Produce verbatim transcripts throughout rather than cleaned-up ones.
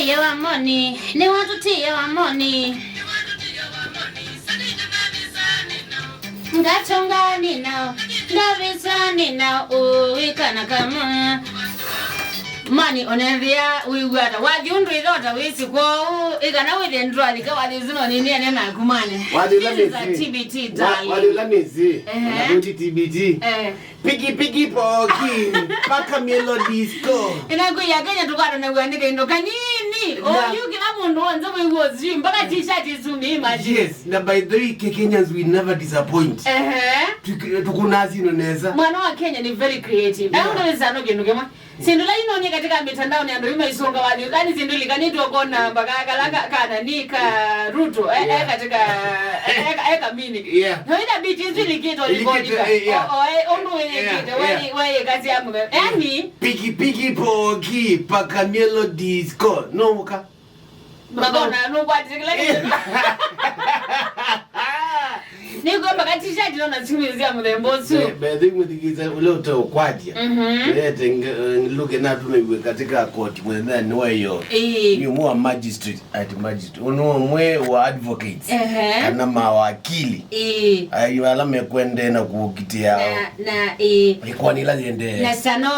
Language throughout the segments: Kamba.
Ye wa moni, nĩ watũtie wa moni. Ngatonga nina, ngavisa nina, ũĩ kana kamwe. Mani onethĩa wĩw'a ata. Wathi ũndũ ithota wĩsi kwoou, ĩkana wĩthĩe ndwalika wathi ũsu no niniane naku mani. Wathi ũla This is a nĩsĩ. T B T, Wa- darling. Wathi ũla nĩsĩ. Ehe. Na kuti T B T. Eh. Piki piki poki, paka Melody Disco. Ĩnakwĩya Kenya tũkwatanaw'a nĩ kaindo kanini. Na- Oyu kĩla mũndũ wonze wĩw'a ũsu, mpaka t-shirt isu, imagine. Yes, na by the way, Ke- Kenyans we never disappoint. Ehe. Tuki- Tukunasino nesa. Mwana wa Kenya ni very creative. Yeah. Ayo ngalĩsano kĩndũ kĩmwe. Sindu la inonie katika mitandao ni andũ imaisunga wathi. Kani sindu likanitwe kona mpaka kala ka- kana ni ka Ruto. Eh, eh, Yeah. Katika, eh, eh, eh, kamini. Yeah. No ina biti isu ilikitwe Ilikitwe, likonika. Eh, yeah. O- o- eh, ũndũ wĩyĩkĩte, Yeah, wai- yeah. Waikasia mũthenya. Yani, Piki piki poki, paka Melody Disco. No muka. Makona, nũkwatĩte kĩla kĩndũ. Nĩkwamba ka t-shirt nona simu cia mũthemba ũsu. Be- be- thĩ mũthikĩza ũla ũteũkwatya. Mhm. Lete nge- luke natũmĩw'e katika koti mũthenyanĩ wa ĩyo. Ĩĩ. Nĩ ũmwe wa magistrate, at magistrate. Ũnĩ ũmwe wa advocates. Ehe. Kana mawakili. Ĩĩ. Ayo ala mekwendee na kũkitĩa Na, na, ĩĩ. Ĩkwani ila yendee. Na sano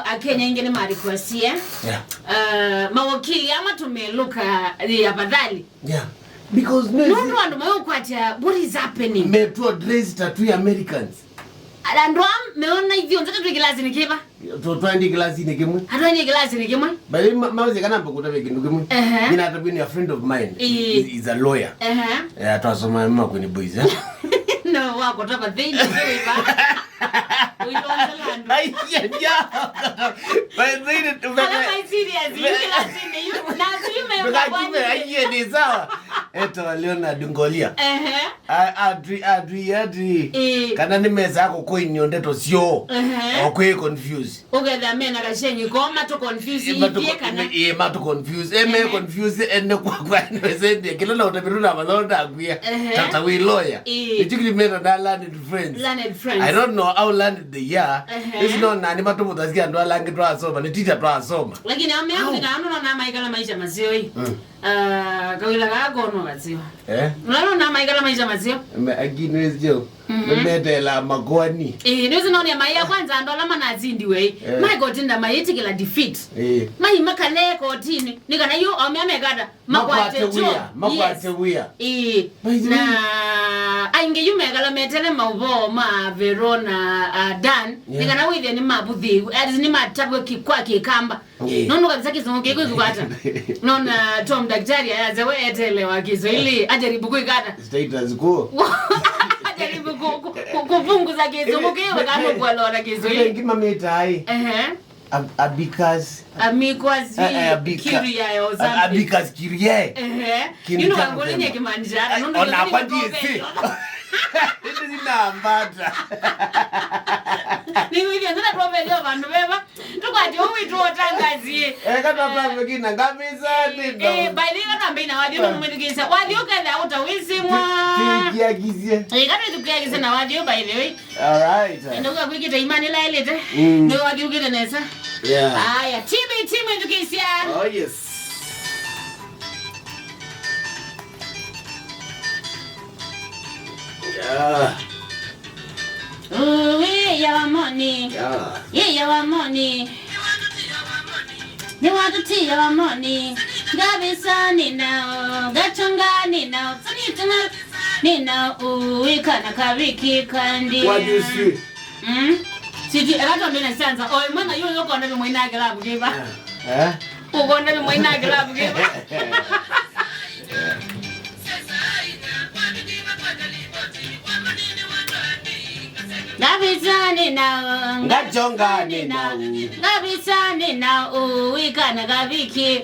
Akenya aingĩ nĩmarikwasie. Yeah. Uh, mawakili ama tumelũka, eh, afadhali. Yeah. Because no, nũndũ andũ meũkwatya what is happening. Metu address tatu ya Americans. Andũ a meona ithuĩ onthe twĩ kĩlasinĩ kĩva. Tu- twaendie kĩlasinĩ kĩmwe. Atwaendie kĩlasinĩ kĩmwe. But ma- maweze kana mbakuta ve kĩndũ kĩmwe. Ehe. Nina hata bini a friend of mine. Ĩĩ. Is, is a lawyer. Ehe. Eh, twasoma Makueni Boys, eh? No, wakota mathĩinĩ, sio iva. Uitonzela andũ. Ai, yeah, yeah. By the way, ala mai serious, yu kĩlasinĩ, yu, na sio ime- Ndũkakiume, aiye, ni sawa. Eto Leonard Ngolia. Ehe. A- atwi- atwi- atwi- Ĩĩ. Kana nĩ mesa ya kũkũinio ndeto syoo. Ehe. O kwĩ confuse. Ũkethĩa mena kashenyi ko, matũ confuse. Ĩ, matũ- ithyĩ kana? Ĩ, matũ confuse. Ĩ, me Ehe. Confuse, ene kwa- kwa nĩwesendie kĩla na ũtavĩtu na mathonda akwĩa. Ehe. Tata wĩ lawyer. Ĩĩ. Nĩkyo kĩlimeta na learned friends. Learned friends. I don't know how learned they are. Ehe. Ĩsu no nani matũmũthasya andũ ala angĩ twasoma, nĩ teacher twasoma. Lakini ame Au. Amina ano no na maikala maisha mazeo. Mm. Ah, kawĩla kaa kono kaseo. Eh? Nalo na maikala maisha maseo. Me- aki nĩsyo. Mhm. Memeteela makoani. Eh, nĩũsĩ nonĩa maia kwanza andũ ala manasindiwe. Eh. Maikotinda mayĩtĩkĩla defeat. Eh. Mai makale kotini. Nĩ kana yu aumĩa mekata. Makwate wĩa, makwate wĩa. Eh. By the way. Na aingĩ yu mekala metele maũvoo ma Verona, uh, Dan. Yeah. Nĩ kana wĩthĩe nĩ mavuthĩĩu. At least nĩ matavwe ki- kwa kĩkamba. Ĩĩ. Nũndũ kabisa kĩsũngũ kĩkwĩkwata. Nona Tom daktari ayasya we etelewa Kiswahili, ajaribu kwĩkata. Status quo. Ajaribu ku- ku- ku- kupunguza kĩsũngũ kĩwe kana kuelewa na Kiswahili. Ĩngĩ mamĩtai. Ehe. Ab- abicus. Amicus Eh, eh, abica- curiae or a- something. Abicus curiae. Ehe. Kĩndũ You know, kya angolini mũthemba. Kimaanisha hata, nũndũ ona ndio kwa ndio ndio si. Ndio sina ambata. Nĩ wĩthĩa nzĩna tuombetheo vandũ veva. Tũkwatĩ ũu witũ ũtangazie. Eh, kana tafekina ngamisa ndio. Eh, by the way, kana mbei na wathi ũmwe mwĩthukĩĩsya. Wathi ũkethĩa ũtawĩsimwa. Tikiakizie. Eh, kana tukiakize na wathi, by the way. All right. Enda kwa kwikita imani la elete. Mm. Ndio wathi ũkĩte nesa. Yeah. Aya, T B T mwĩthukĩĩsya. Oh, yes. Yeah. Ũĩ, ya wa moni. Yeah. Ye, ya wa moni. Nĩ watũtie wa moni. Ngavisa nina, ngachonga nina, funitana nina, ũĩ kana kaviki kandi. What do you see? Mm. Siti, ela tonde na sanza. Oi, mwana, yo, yo, konde mwe na kila bukiba. Eh? Ukonde mwe na kila bukiba. Ngavisa nina, ngachonga nina, ngavisa nina, ũĩ kana kaviki.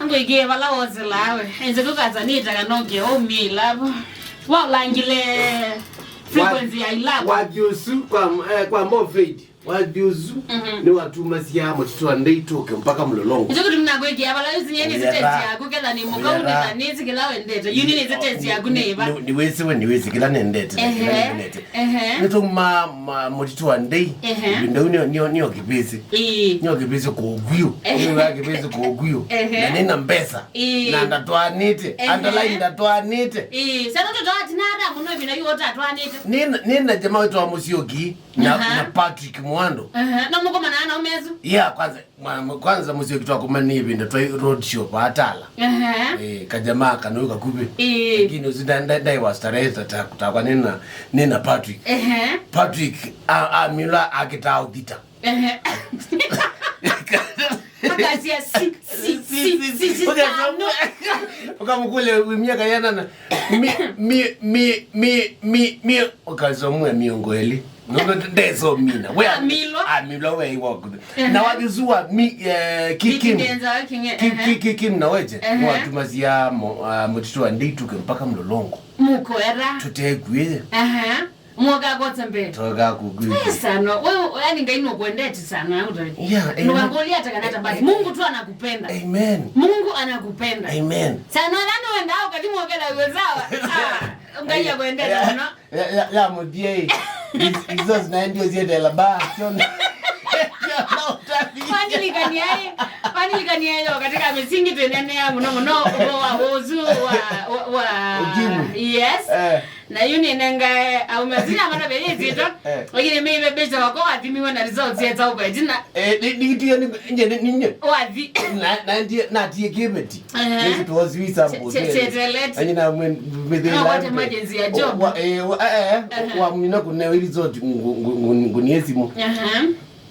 Ngwĩkĩe vala woselawe. Enze kũkasa nĩtaga nonge ũmĩla vo. Waulangile frequency ya ilabu. Wathi ũsu kwa, eh, kwa more fade. Wathi ũsu nĩwatumasya mũtitũ wa ndei tũke mpaka Mlolongo. Nĩkyo kĩtumi nakwĩkĩa vala yu sinyie nĩ sitesi yaku, ketha nĩ mũkau, ketha nĩ sikĩla wendete. Yu nĩ sitesi yaku nĩ ĩva? Nĩ, nĩwĩsĩ we, nĩwĩsĩ kĩla nendete, na kĩla nendete. Ehe. Nĩtũma ma, mũtitũ wa ndei. Ehe. Ĩvinda yu nĩo, nĩo, nĩo kĩvĩsĩ. Ĩĩ. Nĩo kĩvĩsĩ kũkwio. Ehe. Nĩo kĩvĩsĩ kũkwio. Ehe. Na nĩna mbesa. Ĩĩ. Na ndatwaanĩte. Ehe. Underline ndatwaanĩte. Ĩĩ. Sana tũtwatina hata mũno ĩvinda yu ũtatwaanĩte. Nĩna, nĩna jamaa wĩtawa Mũsyoki. Na, aha, na Patrick Mwando. Aha, no mũkomana na ũmezu? Yeah, kwanza, mwa-, mwa-, kwanza Mũsyoki twakomanie ĩvinda twa road show pa Atala. Aha. Eh, kajamaa kanau kakuvĩ. Eh. Lakini ũsu nda-, nda-, ndaĩ wa starehe ta, ta, takwa nĩna, nĩna Patrick. Aha. Patrick, a, a, mila akĩtaa ũthita. Aha. Akasia si, si, si, si, si, si, tano. Ũkamũkũlya wĩ myaka yanana. Mi, mi, mi, mi, mi, mi. Ũkasomwa mĩongo ĩlĩ. Nũndũ ndesomina. We amilwa. Amilwa we iwa kuthe. Ehe. Na wathi ũsu wa mi, eh, ki-, Kim. Ki-, ki-, ki-, Kim na weche. Ehe. Mwatumasya mo-, ah, mũtitũ wa ndei tũke mpaka Mlolongo. Mũkoera. Tũtekwĩe. Ehe. Mwoka kote mbele. Toka kugwiki. Eh, sana. Wewe, yani, Ngai nũkwendete sana, au ndio? Yeah, amen. Nũkangũlya hata kana hata basi. Amen. Mungu tu anakupenda. Amen. Mungu anakupenda. Amen. Sana, nani wenda au kati mwokela uwe sawa? Ah, Ngai akwendete, no? Ya, ya, ya mũthia ĩ. Is-, izo zinaendio ziendela ba. Kwanilikania ĩ. Kwanilikania yo katika misingi twenenea mũno mũno ũvoo wa ũzu wa, wa, wa. Ukimwi. Yes. Eh. Na yu nĩnengae aume sina mana veyĩsĩtwa. Eh. Lakini mĩive bĩca wakwa wathimiwe na results yetsa ũkwa ĩtina. Eh, ni, ni, ni, ni, ni, ni, ni. Wathi. Na, na ndiye, na ndiye kĩveti. Ehe. Nĩsĩ tuoziwisa che-, che-, chetelete. Ani na mwe, mwe, no, what emergency ya job? Wa, eh, wa, eh, eh, ehe, wa mina kũneo ili zote ngu-, ngu-, ngu-, ngunie simu. Ehe.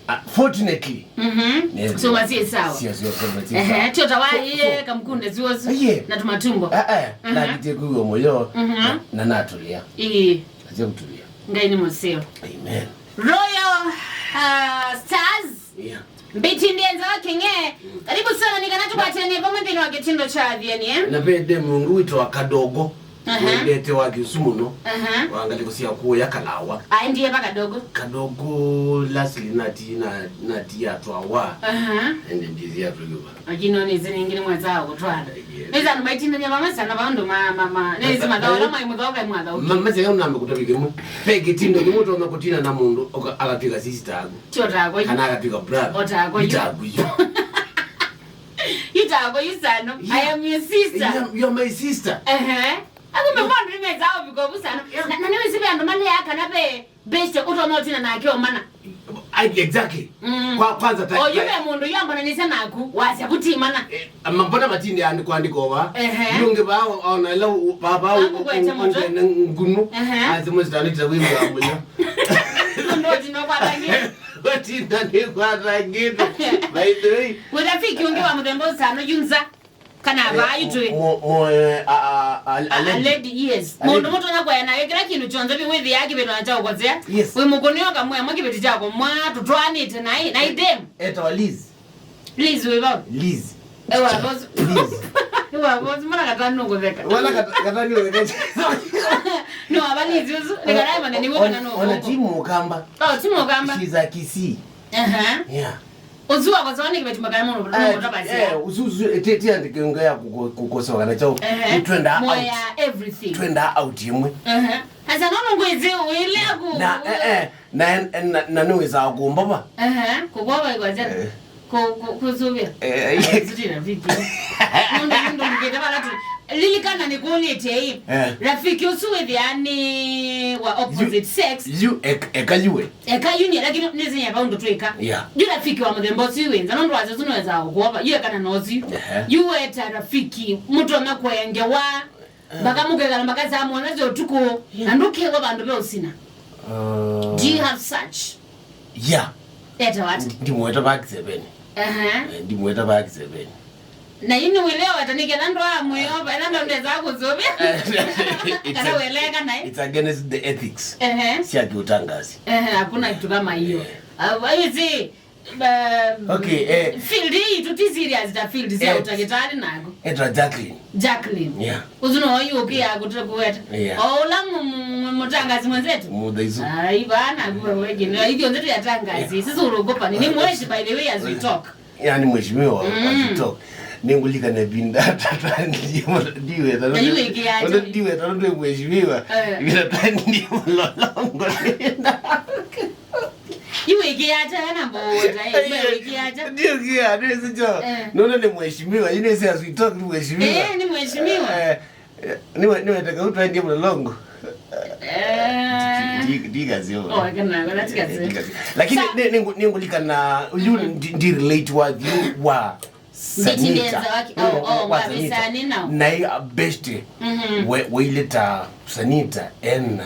Ah, fortunately. Mhm. Yes. So, masie sawa. Sio, sio, sio, sio. Ehe, sawa. Tio tawa, so, iye, so, kamkunde zuozu. Iye. Na tumatumbo. Ah, ah, mhm, na kitie kuyo moyo. Mhm. Na, na natulia. Ii. Aje kutulia. Ngai nĩ mũseo. Amen. Royal, uh, Stars. Yeah. Mbiti ndienza wa King'e. Mm. Karibu sana, nĩ kana tũkwatĩanĩe vamwe nthĩnĩ wa kĩtindo kya athiani, eh? Na ve de mũndũ wĩtawa Kadogo. Aha. Wendete wa Kisumu mũno. Aha. Wa ngalĩko sya kũya Kalawa. Aendie va Kadogo? Kadogo lastly nati, na, nati atwawa. Aha. Ende ndizi atwĩwa. Lakini no nĩsĩ nĩngĩ nĩmwesaa kũtwala. Yes. Nĩsĩ andũ maitindania vamwe sana va ũndũ ma, ma, ma, nĩsĩ mathaũ ala mai mũthaũ kai mwathaũki. Ma-, masya nũnambe kũtavya kĩmwe. Ve kĩtindo kĩmwe ũtonya kũtina na mũndũ, ũka-, agatw'ĩka sister aku. Ti o takwa yu. Kana agatw'ĩka brother. O takwa yu. Ti takwa yu. Yu takwa yu sana. Yeah. I am your sister. Yeah, you're my sister. Ehe. Akumbe mũndũ nĩmesaa ũvika ũvu sana. Na, na nĩwĩsĩ ve andũ maleaa kana ve beste ũtonya ũtina nake omana. I, exactly. Mm. Kwa, kwanza ta-, oyu ve mũndũ yu ambananĩsya naku, wasya vutimana. Eh, ma-, mbona matinde andĩkwa andĩkwa va? Ehe. Yungi va, ona ila u-, va, va, u-, u-, ngene ngunu. Ehe. Azi mwezi tani tita wimba munya. Ndo tino kwa tangi. Watinda nĩ kwa tangi. By the way. Wĩ rafiki ũngĩ wa mũthemba ũsano yunza. Kana, eh, vaa itwĩ. Mo-, mo-, eh, a, a, a, a, a lady. A lady, yes. A lady. Mũndũ mũtonya kwaya nayo kĩla kĩndũ kyonthe, vi wĩthĩaa kĩvĩtwa na kya ũkosea. Yes. Wĩ mũkũnĩo kamwe amwe kĩvĩti kyako mwa tũtwaanĩte naĩ, na idem. Etawa Liz. Liz wĩ vau? Liz. Ewa boss. Liz. Ewa boss, mwana katani nũkũtheka. Mwana kat-, katani nũkũtheka. No, ava Liz ũsu, nĩ kana ĩmane nĩ wĩkana no. Ona timu Ũkamba. Oh, timu Ũkamba. She's a Kisii. Aha. Yeah. Ũsu wa kwanza nĩ kĩveti makana mũno, eh, mũno tapasya. Eh, ũsu, ũsu, eh, ti, ti andĩke nga ya kũko-, kũkosoa kana chao. Ehe. Twenda out. Moya everything. Twenda out imwe. Ehe. Asa no ngwezi uile aku. Na, eh, eh, na, na, na nĩwĩsaa kũmbova. Ehe. Kũkwa kwa jana. Eh. Ku-, ku-, kũsuvia. Eh, eh. Suti rafiki. Ndio, ndio, ndio, ndio, ndio, lilikana nĩ kũlĩte ĩ. Eh. Rafiki ũsu wĩthĩa nĩ wa opposite sex. Yu, yu, ek-, eka yuwe. Eka yu nĩ, lakini nĩsĩ nyie vaũndũ twĩka. Yeah. Yu rafiki wa mũthemba ũsu wĩ nza, nũndũ wasya ũsu nĩweza ũkwova. Yu ekana na ũsu. Ehe. Yu weta rafiki, mũtonya kũengewa. Eh. Mpaka mũkekala mpaka saa mũonza sya ũtukũ. Yeah. Na ndũkĩwa vandũ ve ũsina. Uh, do you have such? Yeah. Eta what? Ndi-, ndimweta va kiseveni. Aha. Eh, ndimweta va kiseveni. Na ini wile weta nĩ ketha ndwa mwĩo, ela ndo ndeza kũsũvĩa. It's kana a-, weleka naye. It's against the ethics. Ehe. Sya kiutangazi. Ehe, hakuna kitu kama hiyo. Eh. Ah, you see, Um, okay, eh, field hii tu ti serious ta field sya eh, ũtakĩtalĩ nako. Etwa Jacqueline. Jacqueline. Yeah. Ũsu no yu ũkĩa kũte kũweta. Yeah. O ũla mu- mu- mu- mũtangazi mwenzetu. Mũthaisu. Ai bana kuwa wegi. Na hivyo nzetu ya tangazi. Yeah. Sisi urogopa ni mweshi, by the way, as we talk. Yani mheshimiwa, mm, as we talk. Nĩngũlikana ĩvinda tata ndiwe ndiwe tata. Na yu ĩkĩa aje? Ndiwe tata ndiwe mheshimiwa. Eh. Ĩvinda tata ndiwe Mlolongo. Iwe ikiacha na mbota, eh, iwe ikiacha. Ndio kia, ndio sicho. Eh. Naona ni mheshimiwa, you know, as we talk ni mheshimiwa. Eh, ni mheshimiwa. Eh, eh, niwe niwe taka utwaendie Mlolongo. Eh. Ndi- ndi- ndi kazi yo. Oh, kana kana tikazi. Ndi kazi. Lakini sa- ni- ni- ningulikana you ndi ndi relate wa you wa Sanita. Nditilienza waki- oh, oh, wa Sanita. Wavisani nao. Na i best. Mhm. We- waileta Sanita ena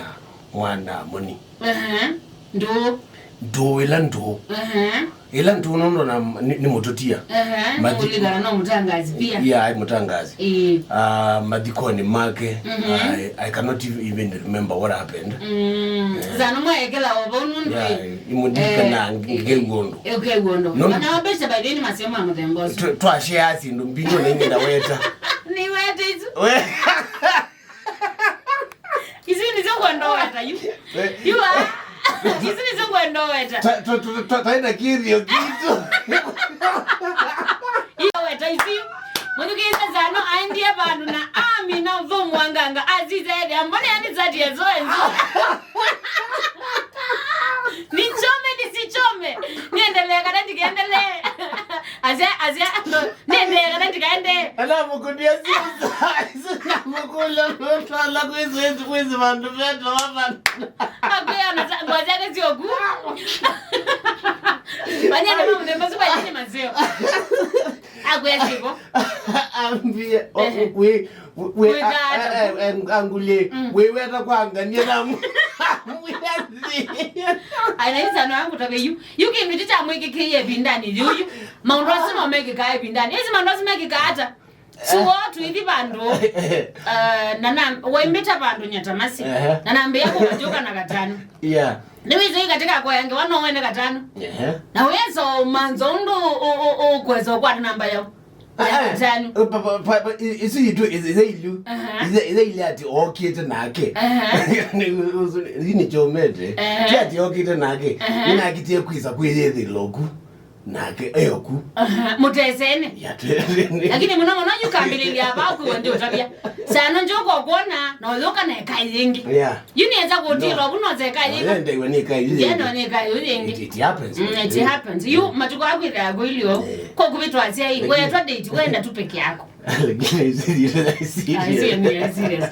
mwana moni. Aha. Ndũ. Ndũ ĩla ndũ. Aha. Ĩla ndũ nondo na nĩ, nĩ mũtũtia. Aha. Mathi- nĩũlikana no mũtangazi pia. Yeah, ai mũtangazi. Ĩĩ. Ah, mathikonĩ make. Mhm. I, I cannot even remember what happened. Mm. Eh. Sasa no mwaekela o vau nũndũ. Yeah, imũndirikana eh, ngĩw'a ũndũ. Eh, ũkew'a ũndũ. No- Ona wabesha by the way nĩ masio ma mũthemba ũcio. Twa- twashare syĩndũ mbingĩ na ingĩ ndaweta. Nĩwete isu. We- Isu nĩsyo ngwenda ũweta yu. Eh. Yu a. Isu nĩsyo ngwenda ũweta. Ta- ta- ta- ta- taenda kĩthio kitu. Yu weta isu. Mũthukĩĩsya Sano aendie vandũ na amina ũthũmũa nganga asisethĩa mbona yani sati ya so and so. Nichome nisichome. Niendelee kana ndikaendelee. Asya asya. Nendee kana ndikaendee. Anamũkũnia simu saa isu namũkũlya nũtwala kwĩsĩ kwĩsĩ vandũ vetawa vandũ. Akwĩa na sa- ngwa syake syoku. Manyana ma mũthemba ũsu manyene maseo. Akwĩa sivo. Ambie o- Ehe. Wĩ- wĩ- wĩ- Wĩ a- tata. A- a- a- angulye. Mm. Wĩweta kwa ngania na mwĩathi. Anaisa no yangu tabe yu. Yu kĩndũ kĩu kyamwĩkĩkĩie ĩvindanĩ yĩu yu. Maũndũ asu no mekĩkaa ĩvindanĩ. Ĩsi maũndũ asu mekĩkaa ata? Suo tũithi vandũ. Eh, na na waimĩta vandũ nyatamasi. Ehe. Na nambĩa kũvatũka na katano. Yeah. Nĩwĩsĩ katika kwaya ngewa no wene katano. Ehe. Na wĩsa ũmanza ũndũ ũ- ũ- ũ- ũkwesa ũkwata namba yao. Eh, eh. Katano. Pa- pa- pa- pa- i- isu yitũ ĩthailu. Aha. Ĩthaile ati okĩte nake. Aha. Nĩ- nĩ- nĩchomete. Aha. Ti ati okĩte nake. Aha. Nĩnakitie kwisa kwĩyĩthĩloku. Nake eoku. Aha, mũtesene. Yatesene. Lakini mũno mũno yukambĩlĩlya ava ũkwĩwa ndi ũtavya. Sano njoka ũkwona na ũyũka na ĩkai yĩngĩ. Yeah. Yu nĩesa kũtilwa vu no seka yĩngĩ. Yendeiwe nĩ ĩkai yĩngĩ. Yendo nĩ ĩkai yĩngĩ. It, it happens. Mm, it happens. Yu matukũ akwĩthĩa kwĩlio. Eh. Kwa kuvitwa asyai, wetwa date, wenda tu peke yako. Lakini serious, serious. Ah, serious, serious.